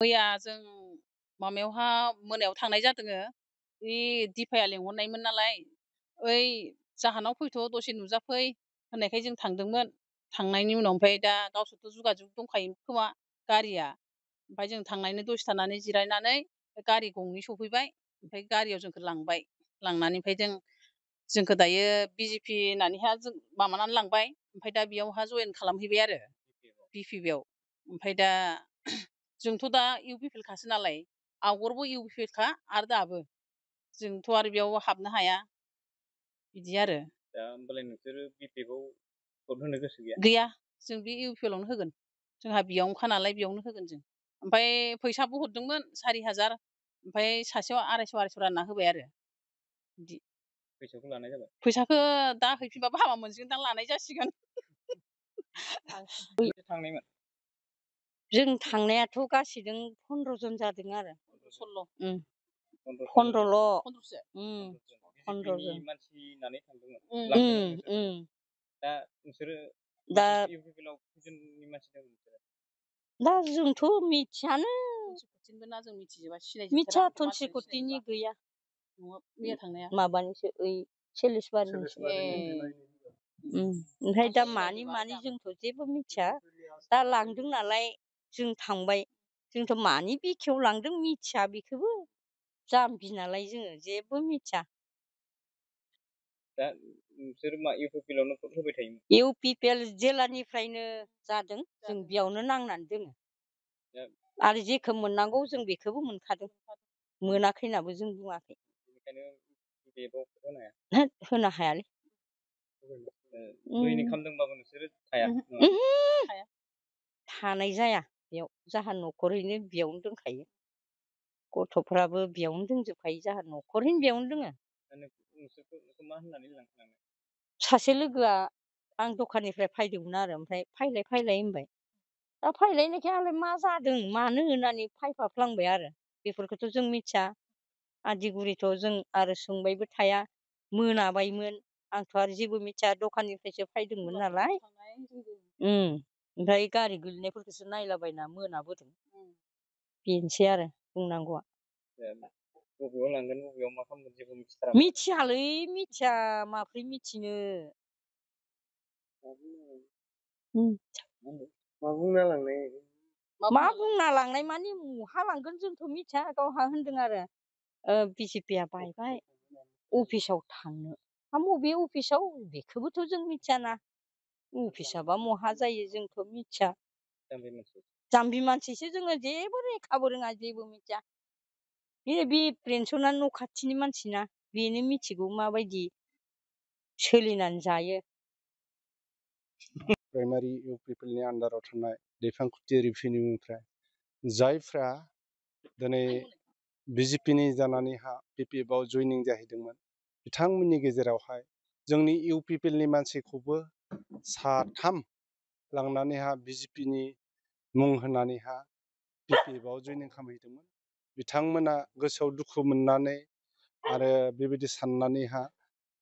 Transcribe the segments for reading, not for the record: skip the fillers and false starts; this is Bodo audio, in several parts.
मैया जों माबायावहा मोनायाव थांनाय जादोङो। बे दिफाया लेंहरनायमोन नालाय, ओइ जाहानाव फैथ' दसे नुजाफै होननायखाय जों थांदोंमोन। थांनायनि उनाव ओमफ्राय दा गावसोरथ' जुगाजुग दंखायो खोमा गारिया। ओमफ्राय जों थांनानै दसे थानानै जिरायनानै गारि गंनै सफैबाय। ओमफ्राय गारियाव जोंखौ लांबाय। लांनानै ओमफ्राय जोंखौ दायो बिजेपि होननानैहा जों माबानानै लांबाय। ओमफ्राय दा बेयावहा जयेन खालामहैबाय आरो बिपिएफआव। ओमफ्राय दा जोंथ' दा इउपिपिएलखासो नालाय, आवगोलबो इउपिपिएलखा आरो दाबो जोंथ' आरो बेयाव हाबनो हाया बिदि आरो। दा होमबालाय नोंसोरो बिपिएफआव भट होनो गोसो गैया? गैया, जों बे इउपिएलआवनो होगोन। जोंहा बेयावनोखा नालाय बेयावनो होगोन जों। ओमफ्राय फैसाबो हरदोंमोन 4000, ओमफ्राय सासेयाव 250 रानना होबाय आरो बिदि। फैसाखौ लानाय जाबाय? फैसाखौ दा हैफिनबाबो हाबा मोनसिगोनदां, लानाय जासिगोन। थांनायमोन? जों थांनायाथ' गासैजों 15 जन जादों आरो 16। 15ल'। 15सो। 15 जन मानसि होननानै थांदोंमोन। दा नोंसोरो दा इउपिपिएलआव खैजननि मानसि दं नोंसोरो? दा जोंथ' मिथियानो। जों मिथिजोबा, मिथिया। धनसिक'टिनि गैया। मैया थांनाया माबानिसो, ओइ सैलेसबारिनिसो। ओमफ्राय दा मानि जोंथ' जेबो मिथिया। दा लांदों नालाय जों थांबाय। जोंथ' मानि बिखायाव लांदों मिथिया बेखौबो। जाम्बि नालाय जोङो जेबो मिथिया। दा नोंसोर मा इउपिपिएलआवनो भट होबाय थायोमोन? इउपिपिएल जेलानिफ्रायनो जादों, जों बेयावनो नांनानै दोङो। आरो जेखौ मोननांगौ जों बेखौबो मोनखादों। मोनाखै होननाबो जों बुङाखै। बेनिखायनो बिपिएफआव भट होनो हाया? होनो हायालै। जयेनिं खालामदोंबाबो नोंसोरो थाया? थाया, थानाय जाया बेयाव। जाहा न'खरैनो बेयावनो दंखायो। गथ'फ्राबो बेयावनो दंजोबखायो, जाहा न'खरैनो बेयावनो दोङो। नोंसोरखौ मा होननानै लांखो? सासे लोगोआ आं दखाननिफ्राय फैदोंमोन आरो, ओमफ्राय फैलाय होनबाय। दा फैलायनायखाय आंलाय मा जादों मानो होननानै फैफाफ्लांबाय आरो। बेफोरखौथ' जों मिथिया। आदिगुरिथ' जों आरो सोंबायबो थाया, मोनाबायमोन। आंथ' आरो जेबो मिथिया, दखाननिफ्रायसो फैदोंमोन नालाय। ओमफ्राय गारि गोलैनायफोरखौसो नायलाबायना मोनाबोदों। बेनोसै आरो बुंनांगौआ। बबेयाव लांगोन बबेयाव मा खालामगोन जेबो मिथिथारा? मिथियालै, मिथिया। माब्रै मिथिनो। मा बुंना लांनाय? मा बुंना लांनाय माने बहा लांगोन जोंथ' मिथिया। गावहा होनदों आरो बिजेपिया बायबाय, अफिसाव थांनो। बबे अफिसाव बेखौबोथ' जों मिथियाना। अफिसाबा महा जायो जोंथ' मिथिया। जाम्बि मानसिसो जोङो, जेबो लेखाबो रोङा, जेबो मिथिया। बे पेन्सना न' खाथिनि मानसिना, बेनो मिथिगौ माबायदि सोलिनानै जायो। प्राइमारि इउपिपिएलनि आन्दाराव थानाय दैखांखुथि रिभिनिउनिफ्राय जायफ्रा दिनै बिजेपिनि जानानैहा पिपिएफआव जयनिं जाहैदोंमोन, बिथांमोननि गेजेरावहाय जोंनि इउपिपिएलनि मानसिखौबो 3 लांनानैहा बिजेपिनि मुं होनानैहा पिपिएफआव जयनिं खालामहैदोंमोन। बिथांमोना गोसोआव दुखु मोननानै आरो बेबायदि साननानैहा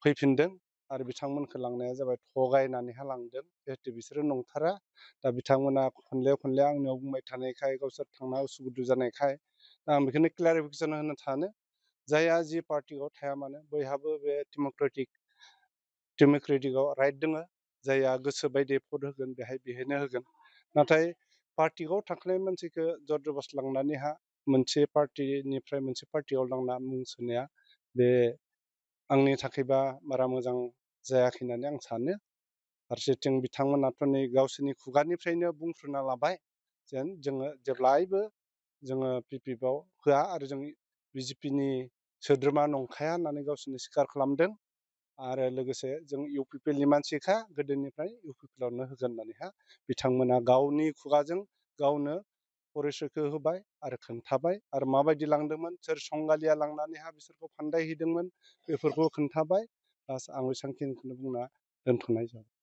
फैफिनदों। आरो बिथांमोनखौ लांनाया जाबाय थगायनानैहा लांदों, जिहेतु बिसोरो नंथारा। दा बिथांमोना खनले आंनियाव बुंबाय थानायखाय, गावसोर थांना उसुखुथु जानायखाय आं बेखौनो क्लारिफिकेसन होनो सानो, जायहा जि पार्टियाव थाया मानो बयहाबो बे डेम'क्रेटिकआव राइट दङ। जायहा गोसो बायदि भट होगोन बेहायनो होगोन। नाथाय पार्टियाव थांखानाय मानसिखौ जरजबस्त लांनानैहा मोनसे पार्टिनिफ्राय मोनसे पार्टियाव लांना मुं सोनाया, बे आंनि थाखायबा बारा मोजां जायाखै होननानै आं सानो। फारसेथिं बिथांमोनाथ' नै गावसोरनि खुगानिफ्रायनो बुंफ्रुना लाबाय, जेन जोङो जेब्लायबो जोङो पिपिएफआव होआ आरो जों बिजेपिनि सोद्रोमा नंखाया होननानै गावसोरनो स्वीकार खालामदों। आरो लोगोसे जों इउपिपिएलनि मानसिखा, गोदोनिफ्राय इउपिपिएलआवनो होगोन होननानैहा बिथांमोना गावनि खुगाजों गावनो परिसयखौ होबाय आरो खोन्थाबाय। आरो माबायदि लांदोंमोन, सोर संगालिया लांनानैहा बिसोरखौ फान्दायहैदोंमोन, बेफोरखौ खोन्थाबाय। बास आं बेसांखिनिखौनो बुंना दोनथ'नाय जाबाय।